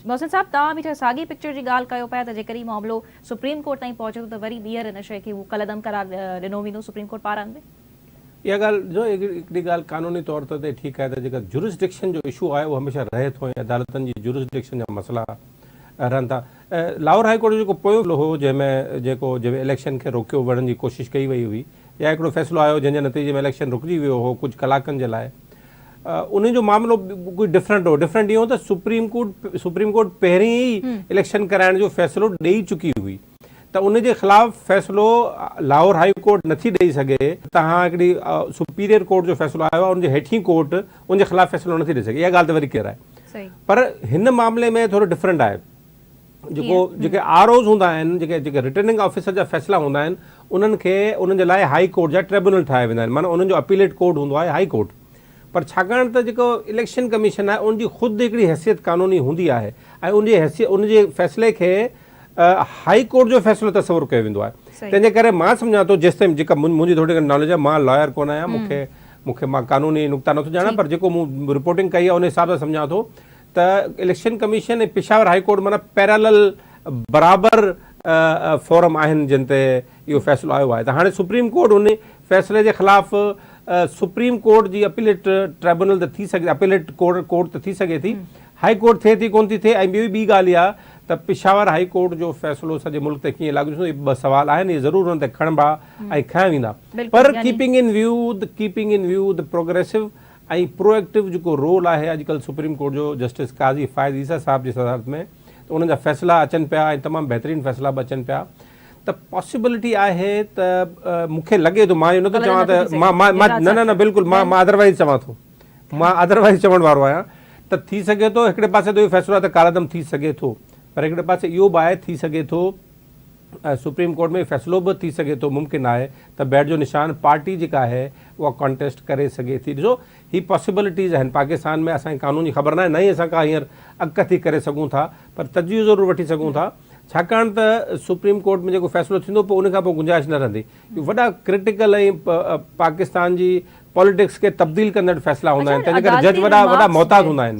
محسن صاحب توهان به ساڳي پڪچر جي ڳالهه ڪيو پيا ته جيڪڏهن هي معاملو سپريم ڪورٽ تائين پهچي ٿو ته وري ٻيهر ان شيء کي هو ڪالعدم قرار ڏنو ويندو سپريم ڪورٽ پاران به. اها ڳالهه جو هڪڙي ڳالهه قانوني طور ته ٺيڪ آهي ته جيڪا جورسڊڪشن جو اشو آهي اهو هميشه رهي ٿو ۽ عدالتن جي جورسڊڪشن جا مسئلا رهن ٿا. لاهور هائي ڪورٽ جو جيڪو پويون فيصلو هو جنهن ۾ جيڪو جنهن ۾ اليڪشن کي روڪيو وڃڻ جي ڪوشش ڪئي وئي هئي يا هڪڙو فيصلو آيو جنهن جي نتيجي ۾ اليڪشن رڪجي ويو هو ڪجهه ڪلاڪن جي لاء ان جو معاملو ڪجهه ڊفرنٽ هو ڊفرنٽ اهو ته سپريم ڪورٽ سپريم ڪورٽ پهرين ئي اليڪشن ڪرائڻ جو فيصلو ڏئي چڪي هئي ته ان جي خلاف فيصلو لاهور هائي ڪورٽ نٿي ڏئي سگهي تهان هڪڙي سپيريئر ڪورٽ جو فيصلو آيو آهي ان جي هيٺين ڪورٽ ان جي خلاف فيصلو نٿي ڏئي سگهي اها ڳالهه ته وري ڪليئر آهي پر هن معاملي ۾ ٿورو ڊفرنٽ آهي جيڪو جيڪي آر اوز هوندا آهن جيڪي جيڪي رٽرننگ آفيسر جا فيصلا هوندا آهن انهن کي انهن جي لاء هائي ڪورٽ جا ٽريبونل ٺاهيا ويندا آهن معنيٰ انهن جو اپيليٽ ڪورٽ هوندو آهي هائي ڪورٽ پر ڇاڪاڻ ته جيڪو اليڪشن ڪميشن آهي ان جي خود هڪڙي حيثيت قانوني هوندي آهي ۽ ان جي حيثيت ان جي فيصلي کي هائي ڪورٽ جو فيصلو تصور ڪيو ويندو آهي تنهن جي ڪري مان سمجهان ٿو جيستائين جيڪا منهنجي ٿوري گهڻي ناليج آهي مان لائر ڪونه آهيان مون کي مون کي مان قانوني نقطا نٿو ڄاڻان پر جيڪو مون رپورٽنگ ڪئي آهي ان حساب سان سمجهان ٿو ته election commission ۽ Peshawar high court معنيٰ پيرالل برابر فورم آهن جن تي اهو فيصلو آيو آهي ته هاڻي سپريم ڪورٽ ان فيصلي جي خلاف سپريم ڪورٽ جي اپيليٽ ٽريبونل ته ٿي سگهي اپيليٽ ڪورٽ ته ٿي سگهي ٿي هائي ڪورٽ ٿئي ٿي ڪونه ٿي ٿئي ۽ ٻي ٻي ڳالهه اها ته پشاور هائي ڪورٽ جو فيصلو سڄي ملڪ تي ڪيئن لاڳو ٿيندو اهي ٻه سوال آهن اهي ضرور انهن تي کڻبا ۽ کنيا ويندا پر keeping in view keeping in view the progressive ۽ pro active جيڪو رول آهي اڄڪلهه سپريم ڪورٽ جو جسٽس قاضي فائز عيسيٰ صاحب جي صدارت ۾ ته انهن جا فيصلا اچن پيا ۽ تمام بهترين فيصلا به اچن پيا ته پاسيبلٽي آهي ته مون کي لڳي ٿو مان اهو نٿو چوان ته مان مان نه نه نه بلڪل مان مان ادروائز چوان ٿو مان ادروائز چوڻ وارو آهيان ته ٿي سگهي ٿو هڪڙي پاسي ته اهو فيصلو آهي ته ڪالعدم ٿي سگهي ٿو پر هڪڙي پاسي اهو به آهي ٿي سگهي ٿو سپريم ڪورٽ ۾ فيصلو به ٿي سگهي ٿو ممڪن آهي ته بيٽ جو نشان پارٽي جيڪا آهي اها ڪانٽيسٽ ڪري سگهي ٿي ڏسو هي پاسيبلٽيز آهن پاڪستان ۾ اسان کي قانون جي خبر ناهي نه ئي اسان ڪا هينئر اڳڪٿي ڪري سگهون ٿا پر تجويز ضرور وٺي سگهون ٿا ڇاڪاڻ ته سپريم ڪورٽ ۾ جيڪو فيصلو ٿيندو پوء ان کان پوء گنجائش نه رهندي وڏا ڪرٽيڪل ۽ پاڪستان جي پاليٽڪس کي تبديل ڪندڙ فيصلا هوندا آهن تنهن جي ڪري جج وڏا وڏا محتاط هوندا آهن.